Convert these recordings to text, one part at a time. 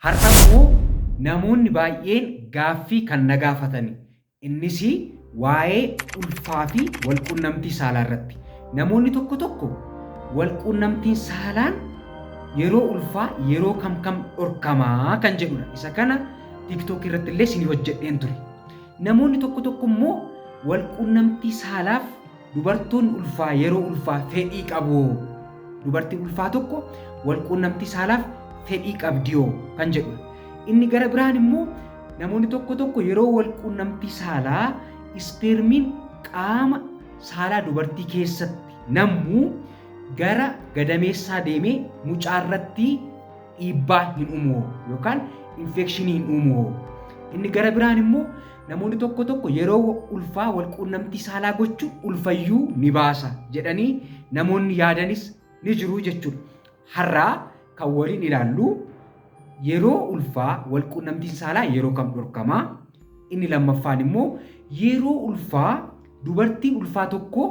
Har'a immoo namoonni baay'een gaaffii kan na gaafatani. Innis waa'ee ulfaa fi walquunnamtii saalaa irratti. Namoonni tokko tokko walquunnamtiin saalaan yeroo ulfaa yeroo kam kam dhorkamaa kan jedhudha. Isa kana TikTok irratti illee isinii hojjedheen ture. Namoonni tokko tokko immoo walquunnamtii saalaaf dubartoonni ulfaa yeroo ulfaa fedhii qabu. Dubartiin ulfaa tokko walquunnamtii saalaaf fedhii qabdiyoo kan jedhudha. Inni gara biraan immoo namoonni tokko tokko yeroo walquunnamtii saalaa ispeermiin qaama saalaa dubartii keessatti nammuu gara gadameessaa deemee mucaarratti dhiibbaa hin uumu yookaan infekshinii hin uumu. Inni gara biraan immoo namoonni tokko tokko yeroo ulfaa walquunnamtii saalaa gochuun ulfayyuu ni baasa jedhanii namoonni yaadanis ni jiru jechuudha. Har'aa kan waliin ilaallu yeroo ulfaa walquunnamtiin saalaa yeroo kam dhorkamaa? Inni lammaffaan immoo yeroo ulfaa dubartiin ulfaa tokko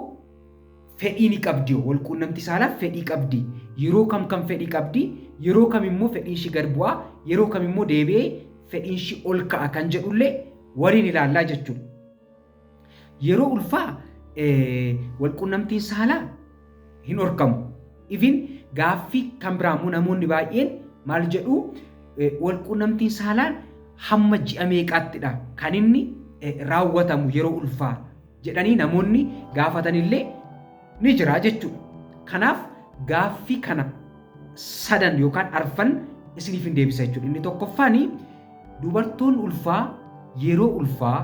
fedhii ni qabdi. Walquunnamtii saalaaf fedhii qabdi. Yeroo kam kam fedhii qabdi? Yeroo kam immoo fedhiin ishii gad bu'aa? Yeroo kam immoo deebi'ee fedhiin ishii ol ka'a kan jedhullee waliin ilaallaa jechuudha. Yeroo ulfaa walquunnamtiin saalaa hin dhorkamu. Even gaaffii kan biraa immoo namoonni baay'een maal jedhu, walquunnamtiin saalaan hamma ji'a meeqaattidha kan inni raawwatamu yeroo ulfaa jedhanii namoonni gaafatanillee ni jira jechuudha. Kanaaf gaaffii kana sadan yookaan arfan isiniif hin deebisa jechuudha. Inni tokkoffaan dubartoonni ulfaa yeroo ulfaa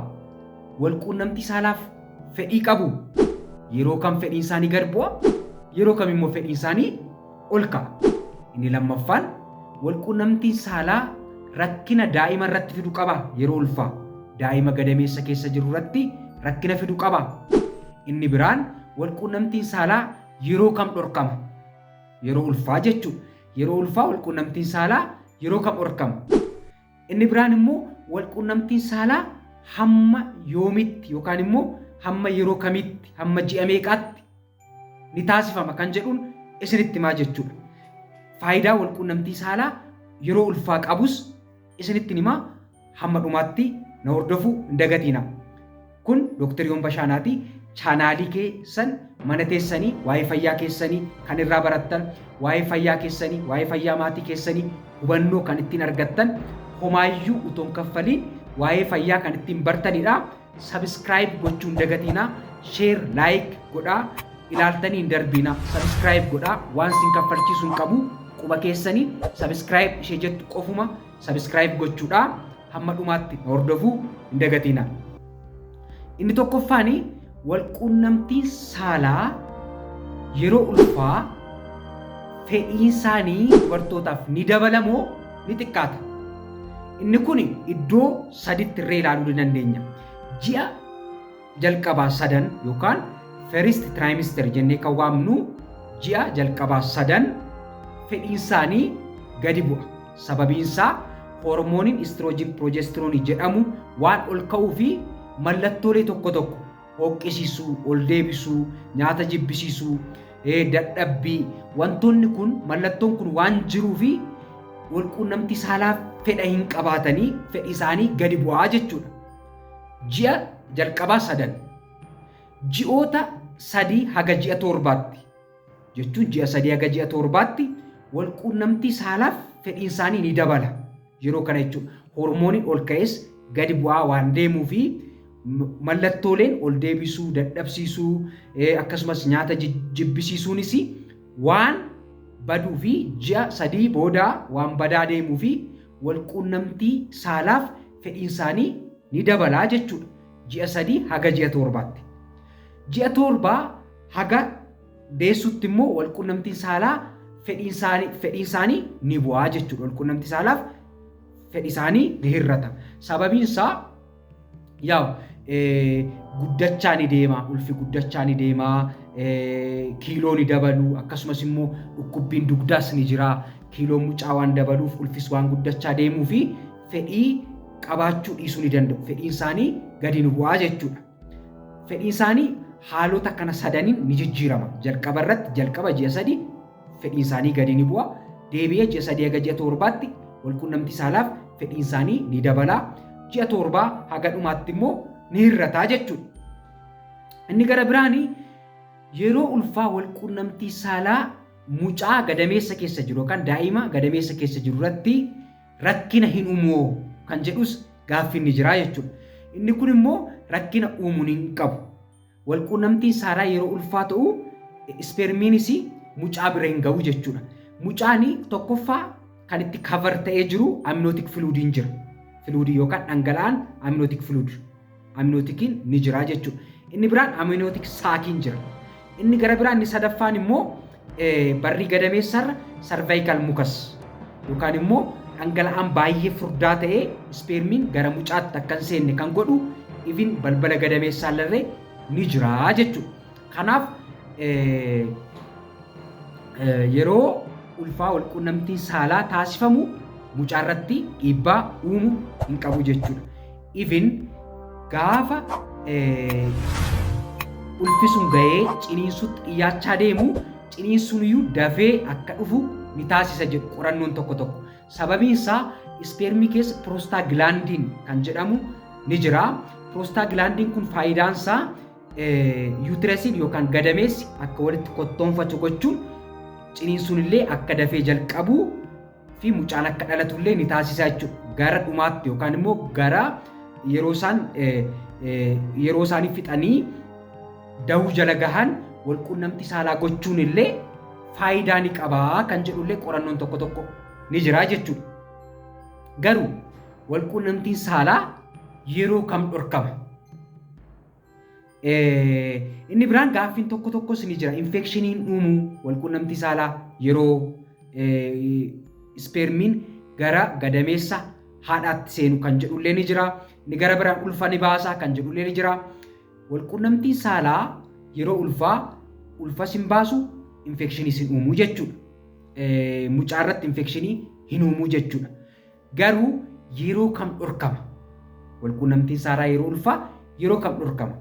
walquunnamtii saalaaf fedhii qabu. Yeroo kam fedhiin isaanii gad bu'a? Yeroo kam immoo fedhiin isaanii ol ka'a? Inni lammaffaan walquunnamtiin saalaa rakkina daa'ima irratti fidu qaba yeroo ulfaa. Daa'ima gadameessa keessa jiru irratti rakkina fidu qaba. Inni biraan walquunnamtiin saalaa yeroo kam dhorkama? Yeroo ulfaa jechuudha. Yeroo ulfaa walquunnamtiin saalaa yeroo kam dhorkama? Inni biraan immoo walquunnamtiin saalaa hamma yoomitti yookaan immoo hamma yeroo kamitti, hamma ji'a meeqaatti ni taasifama kan jedhuun isinitti himaa jechuudha. Faayidaa walquunnamtii saalaa yeroo ulfaa qabus isinitti himaa, hamma dhumaatti na hordofuu hin dagatiina. Kun Dr. Yoon Bashaanaati. Chaanaalii keessan mana teessanii waa'ee fayyaa keessanii kan irraa barattan, waa'ee fayyaa keessanii, waa'ee fayyaa maatii keessanii hubannoo kan ittiin argattan, homaayyuu utuu hin kaffaliin waa'ee fayyaa kan ittiin bartanidha. Subscribe gochuu hin dagatiina. Share, like godhaa. Ilaaltanii hin darbiina. Subscribe godhaa. Waan isin kaffalchiisu hin qabu. Quba keessanii subscribe ishee jettu qofuma subscribe gochuudha. Hamma dhumaatti hordofuu hin dagatiina. Inni tokkoffaan walquunnamtiin saalaa yeroo ulfaa fedhiin isaanii dubartootaaf ni dabalamoo ni xiqqaata? Inni kun iddoo saditti irree ilaaluu ni dandeenya. Ji'a jalqabaa sadan yookaan first trimester jennee kan waamnu, ji'a jalqabaa sadan fedhiin isaanii gadi bu'a. Sababiin isaa hormooniin estrogen, progesteroonii jedhamu waan ol ka'uu fi mallattoolee tokko tokko hoqqisiisuu, ol deebisuu, nyaata jibbisiisuu, dadhabbii, wantoonni kun, mallattoon kun waan jiruu fi walquunnamtii saalaa fedha hin qabaatanii, fedhi isaanii gadi bu'aa jechuudha. Ji'a jalqabaa sadan. Ji'oota 3 haga ji'a 7tti jechuun ji'a 3 haga ji'a 7tti walquunnamtii saalaaf fedhiin isaanii ni dabala. Yeroo kana jechuudha. Hormooniin ol ka'es gadi bu'aa waan deemuu fi mallattooleen ol deebisuu, dadhabsiisuu, akkasumas nyaata jibbisiisuunis waan baduu fi ji'a 3 booda waan badaa deemuu fi walquunnamtii saalaaf fedhiin isaanii ni dabalaa jechuudha. Ji'a 3 haga ji'a 7tti. Ji'a 7 haga deessutti immoo walquunnamtiin saalaa fedhiin isaanii ni bu'aa jechuudha. Walquunnamtii saalaaf fedhi isaanii ni hir'ata. Sababiin isaa yaa'u guddachaa ni deema, ulfi guddachaa ni deema, kiiloo ni dabalu, akkasumas immoo dhukkubbiin dugdaas ni jira. Kiiloon mucaa waan dabaluuf, ulfis waan guddachaa deemuu fi fedhii qabaachuu dhiisuu ni danda'u. Fedhiin isaanii gadi ni bu'aa jechuudha. Fedhiin isaanii haalota kana sadaniin ni jijjiirama. Jalqaba irratti, jalqaba ji'a 3 fedhiin isaanii gadi ni bu'a. Deebi'ee ji'a 3 haga ji'a 7tti Walquunnamtii saalaaf fedhiin isaanii ni dabala. Ji'a 7 haga dhumaatti immoo ni hir'ata jechuudha. Inni gara biraanii yeroo ulfaa walquunnamtii saalaa mucaa gadameessa keessa jiru yookaan daa'ima gadameessa keessa jiru irratti rakkina hin uumuu kan jedhus gaaffiin ni jira jechuudha. Inni kun immoo rakkina uumuu hin qabu. Walquunnamtiin saalaa yeroo ulfaa ta'u ispeermiinis mucaa bira hin ga'u jechuudha. Mucaan tokkoffaa kan itti cover ta'ee jiru amniotic fluidiin jira. Fluidii yookaan dhangala'aan amniotic fluid. Amnioticiin ni jira jechuudha. Inni biraan amniotic saciin jira. Inni gara biraan inni sadaffaan immoo barrii gadameessarra cervical mucus yookaan immoo dhangala'aan baay'ee furdaa ta'ee ispeermiin gara mucaatti akka hin seenne kan godhu even balbala gadameessaallee ni jira jechuudha. Kanaaf yeroo ulfaa walquunnamtiin saalaa taasifamu mucaarratti dhiibbaa uumuu hin qabu jechuudha. Even gaafa ulfi sun ga'ee ciniinsutti dhiyaachaa deemu, ciniinsuun iyyuu dafee akka dhufu ni taasisa jedhu qorannoon tokko tokko. Sababiin isaa ispeermii keessa prostaglandin kan jedhamu ni jira. Prostaglandin kun faayidaan isaa uterusiin yookaan gadameessi akka walitti kottoonfatu gochuun ciniinsuun illee akka dafee jalqabu fi mucaan akka dhalatu illee ni taasisa jechuudha. Gara dhumaatti yookaan immoo gara yeroo isaan yeroo isaanii fixanii dahuu jala gahan walquunnamtii saalaa gochuun illee faayidaa ni qabaa kan jedhullee qorannoon tokko tokko ni jira jechuudha. Garuu walquunnamtiin saalaa yeroo kam dhorkama? Inni biraan gaaffiin tokko tokkos ni jira. Infectioniin uumuu walquunnamtii saalaa yeroo ispeermiin gara gadameessa haadhaatti seenu kan jedhullee ni jira. Inni gara biraan ulfa ni baasaa kan jedhullee ni jira. Walquunnamtiin saalaa yeroo ulfaa ulfas hin baasu, infectioniis hin uumuu jechuudha. Mucaa irratti infectionii hin uumuu jechuudha. Garuu yeroo kam dhorkama? Walquunnamtiin saalaa yeroo ulfaa yeroo kam dhorkama?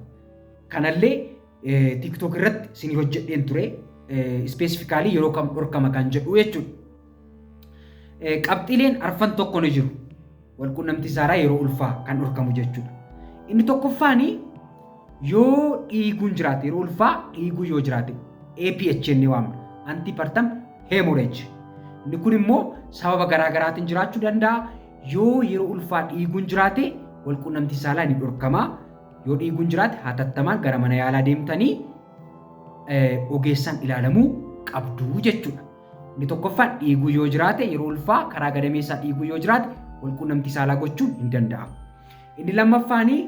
Kanallee TikTok irratti isinii hojjedheen ture. Specifically yeroo kam dhorkama kan jedhu jechuudha. Qabxiileen arfan tokko ni jiru. Walquunnamtii saalaa yeroo ulfaa kan dhorkamu jechuudha. Inni tokkoffaani yoo dhiiguun jiraate, yeroo ulfaa dhiiguu yoo jiraate, APH jennee waamna. Antepartum hemorrhage. Inni kun immoo sababa garaa garaatiin jiraachuu danda'a. Yoo yeroo ulfaa dhiiguun jiraate walquunnamtii saalaa ni dhorkama. Yoo dhiiguun jiraate hatattamaan gara mana yaalaa deemtanii ogeessaan ilaalamuu qabdu jechuudha. Inni tokkoffaan dhiiguu yoo jiraate, yeroo ulfaa karaa gadameessaa dhiiguu yoo jiraate, walquunnamtii saalaa gochuun hin danda'amu. Inni lammaffaanii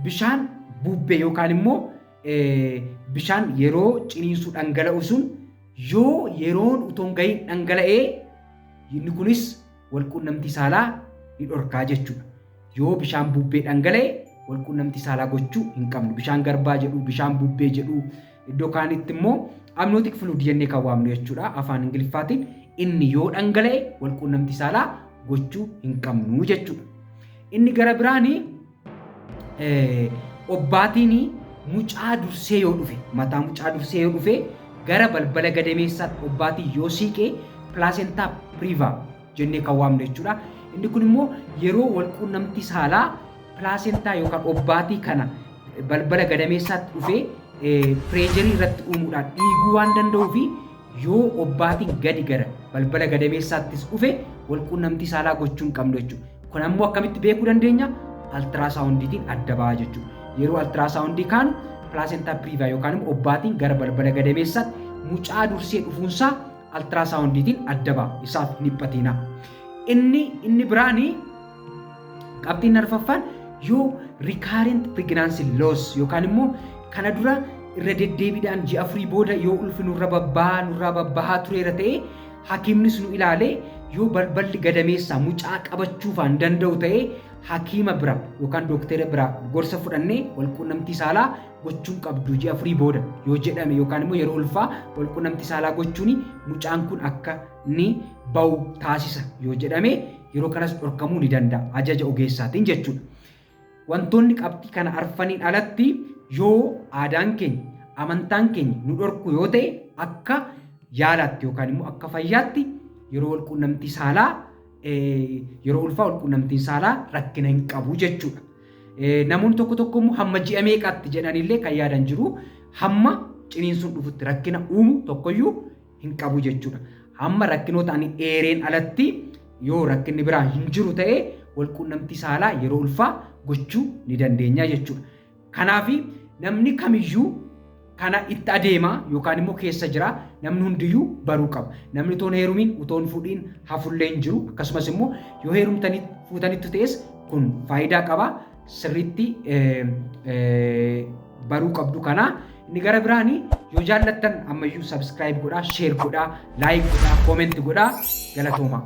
bishaan bubbee yookaan immoo bishaan yeroo ciniinsuu dhangala'u sun yoo yeroon utoo hin gahin dhangala'ee, inni kunis walquunnamtii saalaa ni dhorkaa jechuudha. Yoo bishaan bubbee dhangala'e walquunnamtii saalaa gochuu hin qabnu. Bishaan garbaa jedhu, bishaan bubbee jedhu, iddoo kaanitti immoo amniotic fluid jennee kan waamnu jechuudha afaan Ingiliffaatiin, inni yoo dhangala'e walquunnamtii saalaa gochuu hin qabnu jechuudha. Inni gara biraanii obbaatiin mucaa dursee yoo dhufe, mataa mucaa dursee yoo dhufe, gara balbala gadameessaatti obbaatiin yoo siiqee, placenta previa jennee kan waamnu jechuudha. Inni kun immoo yeroo walquunnamtii saalaa placenta yookaan obbaatii kana balbala gadameessaatti dhufee pressurii irratti uumuudhaan dhiiguu waan danda'uu fi yoo obbaatiin gadi gara balbala gadameessaattis dhufe walquunnamtii saalaa gochuu hin qabnu jechuudha. Kun ammoo akkamitti beekuu dandeenya? Ultrasoundiitiin adda ba'a jechuudha. Yeroo ultrasoundii kaanu placenta previa yookaan immoo obbaatiin gara balbala gadameessaatti mucaa dursee dhufuunsaa ultrasoundiitiin adda ba'a. Isaaf hin dhiphatina. Inni biraanii qabxiin arfaffaan yoo recurrent pregnancy loss yookaan immoo kana dura irra deddeebiidhaan ji'a 4 booda yoo ulfi nurraa babbahaa tureera ta'e, hakiimnis nu ilaalee yoo balballi gadameessaa mucaa qabachuufaan danda'u ta'e, hakiima bira yookaan dooktera bira gorsa fudhannee walquunnamtii saalaa gochuun qabdu ji'a 4 booda yoo jedhame, yookaan immoo yeroo ulfaa walquunnamtii saalaa gochuun mucaan kun akka inni ba'u taasisa yoo jedhame, yeroo kanas dhorkamuu ni danda'a ajaja ogeessaatiin jechuudha. Wantoonni qabxii kana arfaniin alatti yoo aadaan keenya, amantaan keenya nu dhorku yoo ta'e, akka yaalaatti yookaan immoo akka fayyaatti yeroo walquunnamtii saalaa yeroo ulfaa walquunnamtiin saalaa rakkina hin qabu jechuudha. Namoonni tokko tokko immoo hamma ji'a meeqaatti jedhanillee kan yaadan jiru. Hamma ciniinsuun dhufutti rakkina uumu tokkoyyuu hin qabu jechuudha. Hamma rakkinoota ani eereen alatti yoo rakkinni biraa hin jiru ta'e, walquunnamtii saalaa yeroo ulfaa gochuu ni dandeenya jechuudha. Kanaaf namni kamiyyuu kana itti adeema yookaan immoo keessa jira, namni hundiyyuu baruu qaba. Namni utuu hin heerumiin, utuu hin fuudhiin hafullee hin jiru. Akkasumas immoo yoo heerumtanii fuutanitti ta'es kun faayidaa qaba. Sirriitti baruu qabdu kana. Inni gara biraani, yoo jaallattan ammayyuu subscribe godhaa, share godhaa, like godhaa, comment godhaa. Galatooma.